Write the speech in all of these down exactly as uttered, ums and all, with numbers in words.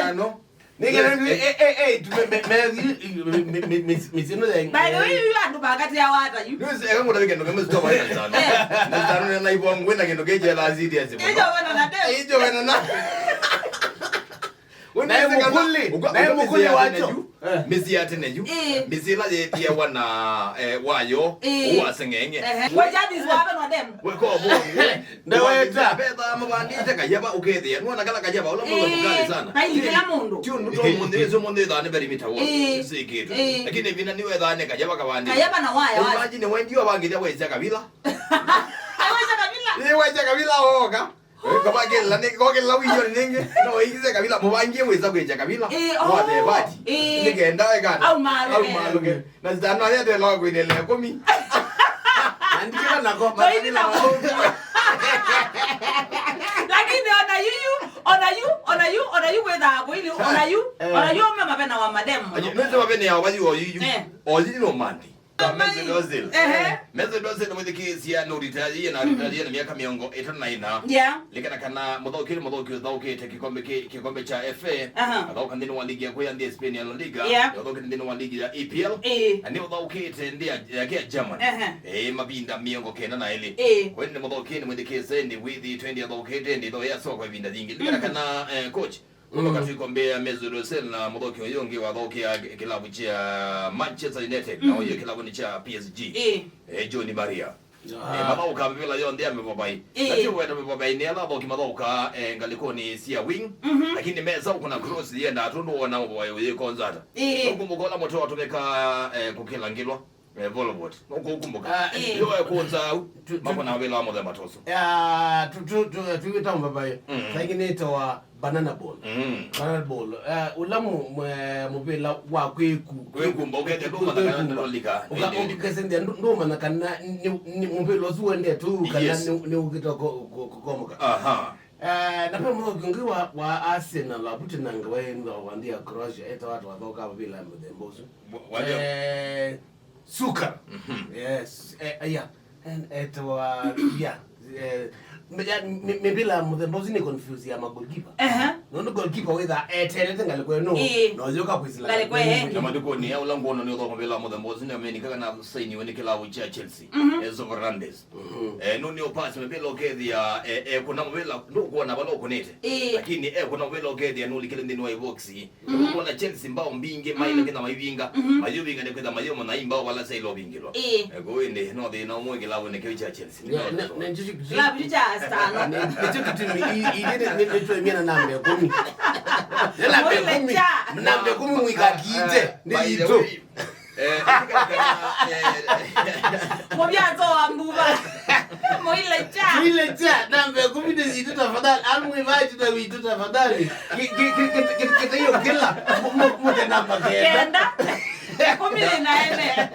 Ano. Nĩkĩla, eh, eh, eh, eh, tu-, me-, me-, me-, mĩsyĩ ĩno ya. By the way, yu andũ makatĩawa ata yu? Nĩwĩsĩ, eka ngũtavye kĩndũ kĩmwe sitoa kwa Nzano. Eh. Nzano nĩ na ibongo na kĩndũ kĩjela serious mũno. Ĩjo wena na dem. Ĩjo wena na. Naye mũkuli, naye mũkuli wacho. Eh. Mĩsyĩ ya tene yu. Eh. Mĩsyĩ ĩla yĩthiawa na, eh, wayo, eh, ũũ wa seng'eng'e. Ehe. Kwa Jarvis wavenwa dem. Weko bo. Ndaweta. Betha mavandĩte kayava ũkethĩa. Nũona kala kayava, ũla mũndũ mũkali sana. Kaili kila mũndũ. Ti ũndũ to mũndũ, ĩsu mũndũ ĩthaa nĩ very mita wall. Eh. Sikĩtu. Eh. Lakini vina nĩ wethaa nĩ kayava kavandĩte. Kayava na waya, waya. Imagine wendi wa vangĩthya wesya kavila. Awesya kavila. Ĩ, wesya kavila woka. Eh, kavakĩla nĩ, kokĩla wĩyo nĩngĩ. No, ĩkĩse kavila, mũvangie wĩsa kwĩkya kavila. Eh, oh. Wa the party. Eh. Nĩ kenda wekana. Au maluke. Au maluke. Na sitano aya twelawa kwĩnĩlea kũmi. Andikĩla nako. Lakini ona yuyu, ona yu, ona yu, ona yu wĩthaa kwĩli, ona yu, eh, ona yu ome mavena wa mademu. Aje, nĩse mavena ya wayu o yuyu. Eh. O yuyu no mandi. Mesut Ozil. Ehe. Mesut Ozil nĩ mwĩthukĩĩsya nĩ ũritayie na aritayie na myaka mĩongo ĩtatũ na ĩna. Yeah. Likana kana mũthaũki nĩ mũthaũki ũthaũkĩte kĩkombe kĩ-, kĩkombe kya F A. Aha. Athaũka nthĩnĩ wa ligi ya kũya nthĩ ya Spain ya La Liga. Yeah. Nĩ ũthaũkĩte nthĩnĩ wa ligi ya E P L. Ĩĩ. Na nĩ ũthaũkĩte nthĩ ya, ya, ya German. Ehe. Ĩĩ, mavinda mĩongo kenda na elĩ. Ĩĩ. Kwa hiyo nĩ mũthaũki nĩ mwĩthukĩĩsya nĩ wĩthi twendi athaũkĩte nthĩ ĩtho ya soko ĩvinda yingĩ. Likana kana, eh, coach, ũmwe katwĩkombea Mesut Ozil na mũthaũki ũyũ ũngĩ wathaũkĩa kĩlavu kya Manchester United, na ũyũ kĩlavunĩ kya P S G. Ĩĩ. Eh, Johnny Maria. Ah. Eh, mathaũka mĩvĩla yonthe ya mĩvovai. Ĩĩ. Na ti wenda mĩvovai nĩ ala athaũki mathaũka, eh, ngalĩkonĩ sya wing. Mhm. Lakini mesa ũkũna cross yenda tũndũ wona mũvovai ũyĩkonza ata. Ĩĩ. Ũkumbuka ũla mũtwe watũmĩka, eh, kũkĩla ngĩlwa. Eh, Volvot. Nũkũkumbuka. Ah, eh. Yo ekunza au. Tu-, tu-, makona wĩla wa mũthemba ta ũsu. Ah, tu-, tu-, tu-, tuwĩta mbabaĩ. Mm. Saingĩ nĩtawa banana ball. Mm. Banana ball. Ah, ũla mu-, mwe-, mũvĩla wa kwĩku-, kwĩkumba, ũkethĩa ndũmanya kana kwĩkumba. Ndũlika. Ũka-, ĩndĩ, ĩndĩ. Ũkesendea ndũ-, ndũmanya kana nĩ, nĩ mũvĩla ũsu wendete ũu kana, yes, nĩ, nĩ ũkĩte ko-, ko-, kũkomoka. Aha. Eh, na pe mũthaũki ũngĩ wa, wa Arsenal, avuti na ngawa ĩngĩ wa nthĩ ya Croatia, etawa atwathauka mavĩla ya mũthemba ũsu. Wa-, wa-, eh, Suka. Mhm. Yes. Eh, aya. En-, etawa, yeah. Eh, mi-, ya, mi-, mĩvĩla ya mũthemba ũsu nĩ confuse ya ma goalkeeper. Ehe. Nũndũ goalkeeper wĩtha eterete ngalĩko ĩno, ĩĩ, na ũyũka kwĩsĩla ngalĩko ĩno. Na matukũnĩ ya ũla ngwono nĩ ũthoma mĩvĩla ya mũthemba ũsu nĩ amenika kana sainiwe nĩ kĩlavu kya Chelsea. Mhm. Enzo Fernandez. Mhm. Eh, nũnĩ ũpasi mĩvĩla ũkethĩa, eh, ekũna mũvĩla ndũkwona vala ũkũnĩte. Ĩĩ. Lakini ekũna mũvĩla ũkethĩa nũlikĩle nthĩnĩ wa ivoksi. Mhm. Ũkona Chelsea mbao mbingĩ, mhm, maile kĩtha maivinga. Mhm. Mayũvinga nĩ kwĩtha mayũmanya imbao vala syaile ũvingĩlwa. Ĩĩ. Eh, kũu ĩndĩ, no thĩna ũmwe kĩlavunĩ kĩu kya Chelsea. Nĩ, nĩ, nĩ, nĩkyo kĩtumi. Kĩlavu kya Arsenal. Nĩ, nĩkyo kĩtumi i-, ithyĩ nĩ, nĩ, nĩtwemie na namba ĩkũmi. Nĩ namba ĩkũmi. Mũile kya. Namba ĩkũmi mũikakiite. Nĩ by the yitũ. Way, eh, eh, mũvyato wa mbuva. Mũile kya. Mũile kya, namba ĩkũmi nĩ yitũ tafadhali. Amwĩvaji na witũ tafadhali. Ki-, ki-, ki-, ki-, ki-, kĩteio kĩla. Mu-, mu-, mũte namba kenda. Kenda. Ĩkũmi na ene.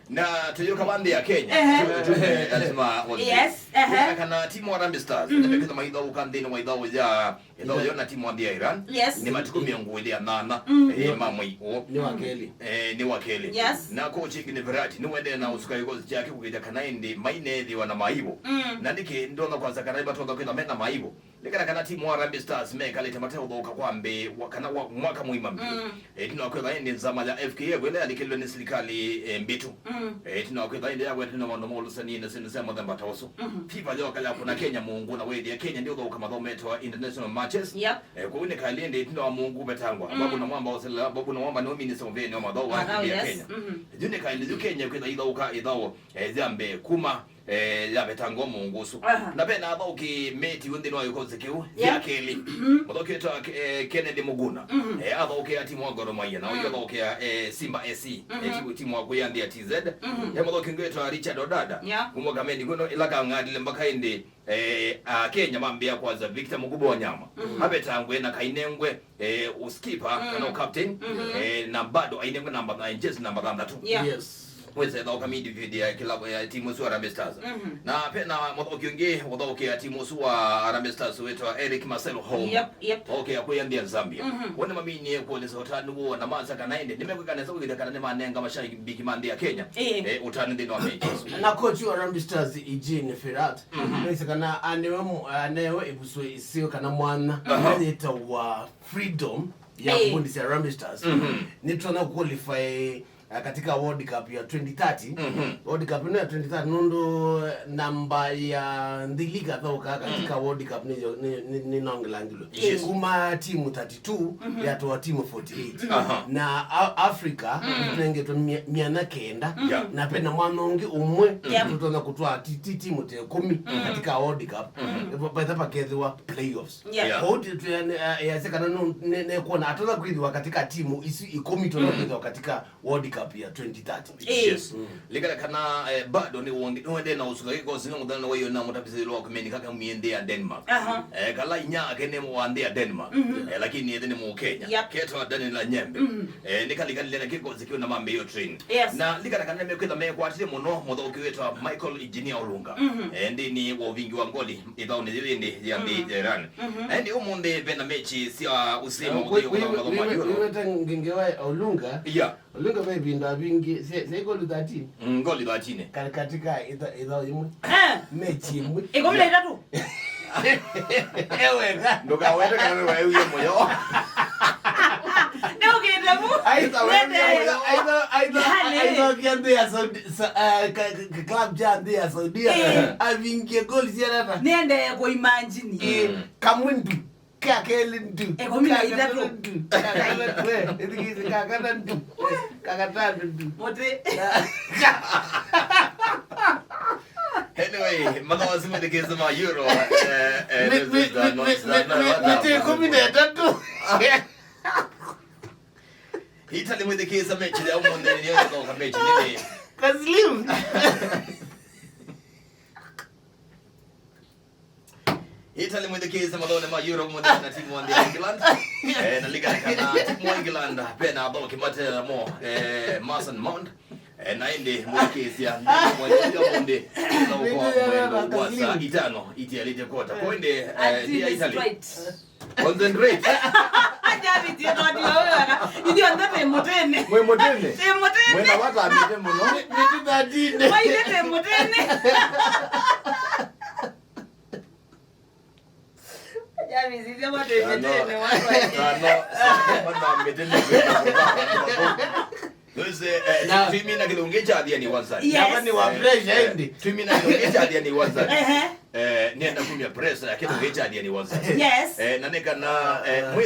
Na tũyũka va nthĩ ya Kenya. Ehe. Tu-, tu-, eh, lazima. Yes, ehe. Kana timu wa Harambee Stars, mhm, nĩmekĩte maithaũka nthĩnĩ wa ithaũ ya Ĩtho yo na timu wa nthĩ ya Iran, yes, nĩ matukũ mĩongo ĩlĩ na nana, mm, eh, ma mwei ũũ. Nĩ wa kelĩ. Eh, nĩ wa kelĩ. Yes. Na coach Gini Verati nĩwendee na ũsuka kĩkosi kyake kũkĩthya kana ĩndĩ mainethĩwa na maĩvũ. Mm. Na nĩkĩ ndonya kwanza kana ĩmatonya kwĩthwa mena maĩvũ? Nĩ kana kana timu wa Harambee Stars mekalĩte mateũthooka kwa mbee wa, kana wa, mwaka mũima mbee. Mm. Eh, ĩtina wa kwĩthwa ĩndĩ nzama ya F K F ĩla yalikĩlwe nĩ silikalĩ, eh, mbĩtu. Mm. Eh, ĩtina wa kwĩthwa ĩndĩ yawetwe na maũndũ ma ũlũsani na syĩndũ sya mũthemba ta ũsu. Mhm. FIFA yoka yakũna Kenya mũngũ na wĩthĩa Kenya ndĩũthooka mathaũ metawa international matches. Yep. Eh, kwoou nĩ kaĩlĩ ĩndĩ ĩtina wa mũngũ vetangwa. Mm. Babu na Mwamba osela, Babu na Mwamba nĩwe minista mũvĩanĩ wa mathaũ wa, mathaũ, nthĩ ya, yes, Kenya. Mhm. Yu nĩ kaĩlĩ yu Kenya kwĩtha ithaũka ĩthaũ, eh, ya mbee kuma, eh, yavetangwa mũngũ ũsu. Aha. Na vena athaũki metiwe nthĩnĩ wa kĩkosi kĩu, yep, ya kelĩ. Mhm. Mũthaũki wĩtawa, eh, Kennedy Muguna. Mhm. Eh, athaũkĩa timu wa Gor Mahia, na ũyũ, mm, athaũkĩa, eh, Simba S C. Mhm. Eh, timu, timu wa kũya nthĩ ya T Z. Mhm. Eh, mũthaũki ũngĩ wĩtawa Richard Odada. Yeah. Kuma Kameni kuno ĩla kang'alile mpaka ĩndĩ, eh, a Kenya mambĩa kwanza Victor Mukubo Wanyama. Mhm. Avetangwe na kainengwe, eh, uskipa, mm, kana u captain, mhm, eh, na bado ainengwe namba, na jersey namba thanthatũ. Yeah. Yes. Mwĩsĩ thaũka midfield ya kĩlabu ya timu ũsu wa Harambee Stars. Mhm. Na pena mũthaũki ũngĩ ũthaũkĩa timu ũsu wa Harambee Stars wĩtwa Eric Marcelo Home. Yep, yep. Thaũkĩa kwĩ nthĩ ya Zambia. Mhm. Wone maminie kuonesa ũtanu woo na masa kana ĩndĩ nĩmekwĩka nesa kũgitha kana nĩmanenga mashabiki ma nthĩ ya Kenya. Ĩĩ. Eh, ũtanu nthĩnĩ wa mechi ĩsu. Na coach wa Harambee Stars, Eugene Firat, mhm, nĩsĩ kana anewe mu-, anewe ĩvuso ĩseo kana mwana, aha, yĩtawa freedom ya, ĩĩ, kũvundĩsya Harambee Stars. Mhm. Nĩtwona qualify, uh, katika World Cup ya twenty thirty. Mhm. World Cup ĩno ya twenty thirty nũndũ, eh, namba ya nthĩ ila ikathaũka katika, mm, World Cup nĩ, nĩ, nĩ, nĩnongelangilwe. Yes. Kuma timu thirty-two, mhm, yatwa timu forty-eight. Aha. Na A-, Africa, mm, tũnengetwe mia-, mĩana kenda. Yeah. Na pena mwana ũngĩ ũmwe, yep, tũtonya kũtwaa ti, ti timu ta ĩkũmi, mm, katika World Cup. Mhm. Vo-, vaitha vakethĩwa playoffs. Yeah. Yeah. Kwoou tũ-, tũ-, eh, yasya kana nũ-, nĩ, nĩkwona atonya kwĩthĩwa katika timu isu ĩkũmi tonya, mm, kwĩthĩwa katika World Cup ya twenty thirty. Ĩĩ. Yes. Mm. Likana kana, eh, bado nĩ wonge-, nĩwendee na ũsuka kĩkosi nĩ mũthenya wa ĩyo na mũtavisĩlo wa kũmeni kaka mie nthĩ ya Denmark. Aha. Eh, kala inya ake nĩ wa nthĩ ya Denmark. Mhm. Eh, lakini ĩthĩ nĩ Mũkenya. Yep. Ketwa Daniel Anyembe. Mhm. Eh, nĩ kalikalile na kĩkosi kĩu na mambĩĩo train. Yes. Na likana kana mekwĩtha mekwatĩte mũno mũthaũki wĩtwa Michael Engineer Olunga. Mhm. Eh, nthĩnĩ wa ũvingi wa ngoli ĩthaũnĩ yĩu ĩndĩ ya nthĩ, mhm, ya Iran. Mhm. Na ĩndĩ ũmũnthĩ vena mechi sya ũsima, eh, ũthĩo kũla mathomo ma Euro. Wĩweta ngingewa Olunga. Yeah. Olunga ve ĩvinda vingi, sya, sya ngoli thirteen. Mm, ngoli thirteen. Ka-, katika itha-, ĩthao yĩmwe. Eh. Mechi ĩmwe. Ĩkũmi na itatũ. Eweka. Ndũkawete kana we waewie mũyo. Nĩũkĩte mu? Aitha, we, nende, aitha, aitha, aitha, yaani, aitha kia nthĩ ya Saudi, sa-, ah, ka-, ka-, ka-, club cha nthĩ ya Saudia. Eh. Avingie ngoli cia nata? Nĩendee kũimagine. Eh, mm, kamwe ndu. Ka kelĩ ndu. Ĩkũmi na itatũ. Ka kelĩ ndu. Ka kelĩ ndu. Eh, ĩthikĩĩsĩ ka kana ndu. Ka katano ndu. Mũtĩ. Anyway, mathawa asu mwĩthikĩĩsĩ ma Euro, eh, eh, mi-, mi-, mi-, mi-, mi-, mĩtĩ ĩkũmi na ĩtatũ. Italy mwĩthikĩĩsĩ mechi ya ũmũnthĩ nĩyo ĩthoka mechi nene. Kaslim. Italy mwĩthikĩĩsye mathaũnĩ ma Europe mũthenya na timu wa nthĩ ya England. Eh, na likana kana timu wa England vena athaũki matela mo, eh, Mason Mount. Eh, na ĩndĩ mwĩthikĩĩsya nthĩ mwenye ũmũnthĩ, ĩthaũkwa mwendo wa saa itano itialĩte kota. Kwa ĩndĩ, eh, nthĩ ya Italy. Concentrate. Ajabitie twathi wewe wega. Ithuothe twĩ mũtĩnĩ. Mwĩ mũtĩnĩ? Twĩ mũtĩnĩ. Mwĩna watamĩte mũno. Nĩ, nĩ tũthatine. Waithe twĩ mũtĩnĩ. Yavizithya matwĩmĩtĩnĩ, watwaĩte. Tano, tano, tano, matwĩmĩtĩnĩ. Twĩsĩ, eh, na twĩmina kĩlungu kya Thiani Wanzani. Yes. Nava nĩ wa pressure, eh, ĩndĩ. Twĩmina kĩlungu kya Thiani Wanzani. Ehe. Eh, nĩenda kumya pressure ya kĩlungu kya Thiani Wanzani. Yes. Eh, na nĩ kana, eh,